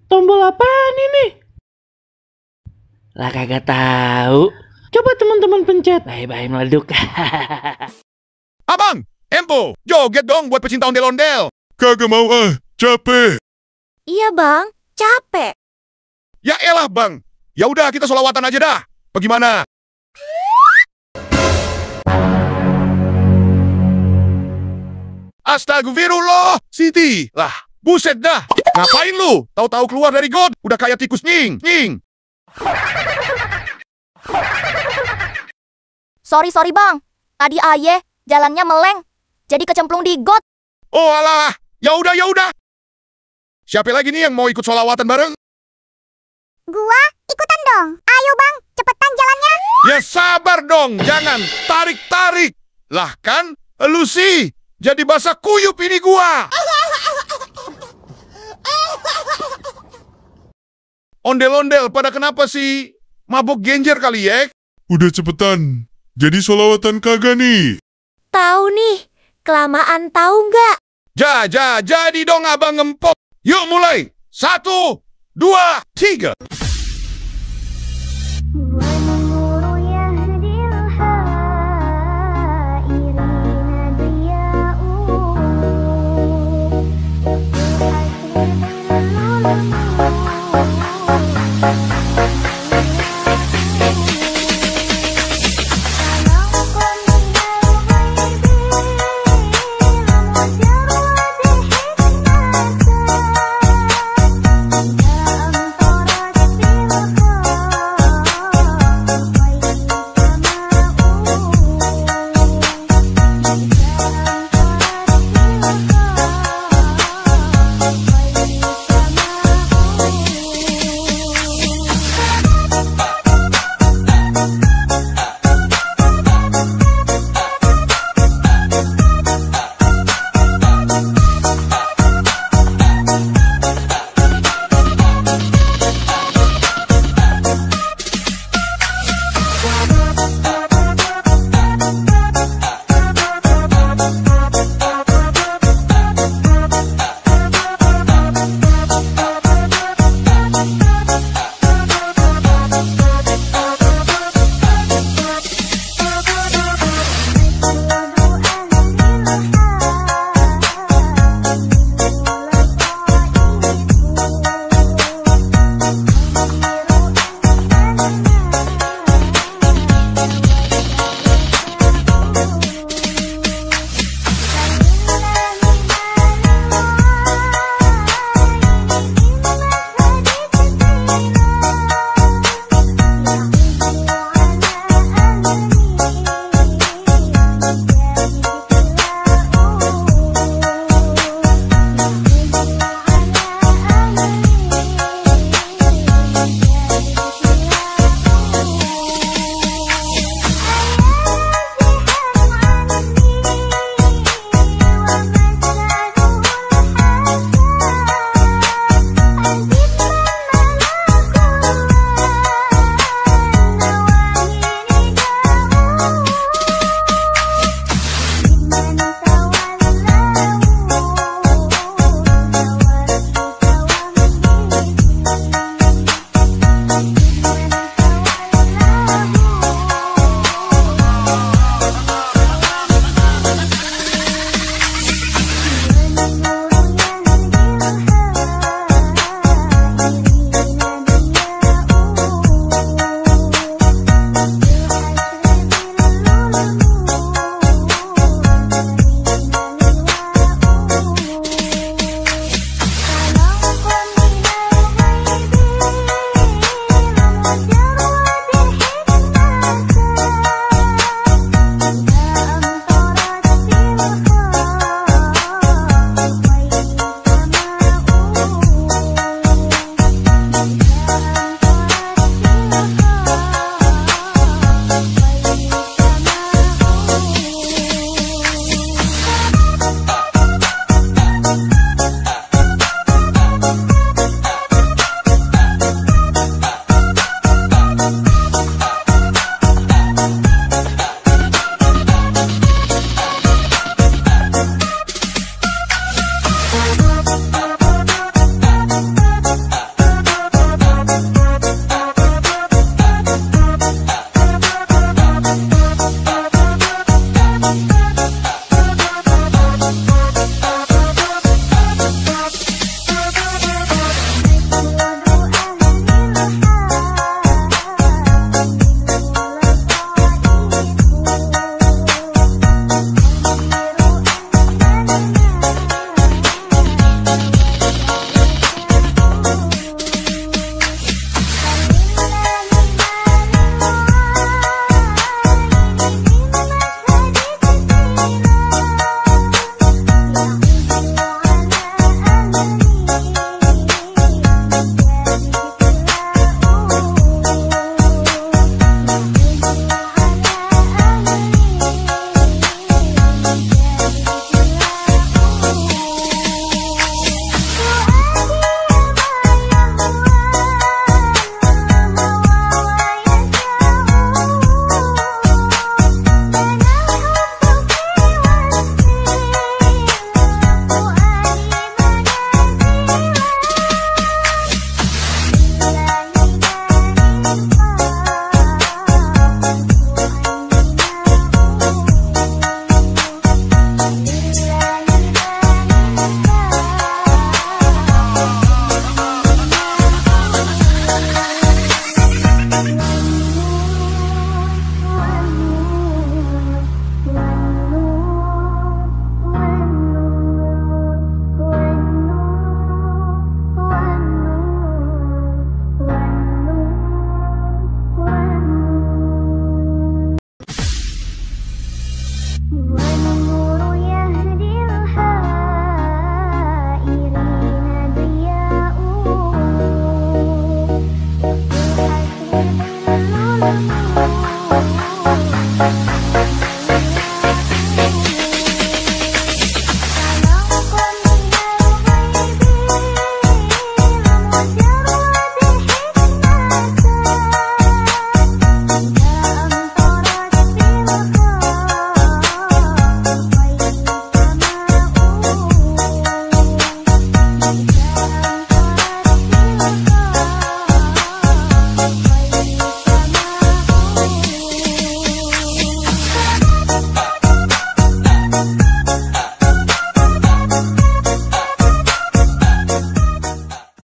Tombol apaan ini? Lah kagak tahu. Coba teman-teman pencet. Bye-bye meleduk. Abang, Empo, joget dong buat pecinta ondel-ondel. Kagak mau capek. Iya bang, capek. Ya elah bang, ya udah kita sholawatan aja dah. Bagaimana? Astagfirullah, Siti. Lah, buset dah. Ngapain lu? Tahu-tahu keluar dari got, udah kayak tikus nying, nying. Sorry bang, tadi aye jalannya meleng, jadi kecemplung di got. Oh alah, ya udah. Siapa lagi nih yang mau ikut sholawatan bareng? Gua ikutan dong. Ayo bang, cepetan jalannya. Ya sabar dong, jangan tarik-tarik. Lah kan, lu sih jadi basah kuyup ini gua. Ondel-ondel pada kenapa sih? Mabuk genjer kali ya? Udah cepetan. Jadi sholawatan kagak nih? Tahu nih, kelamaan tahu nggak? Jadi dong abang ngempot. Yuk mulai. 1, 2, 3.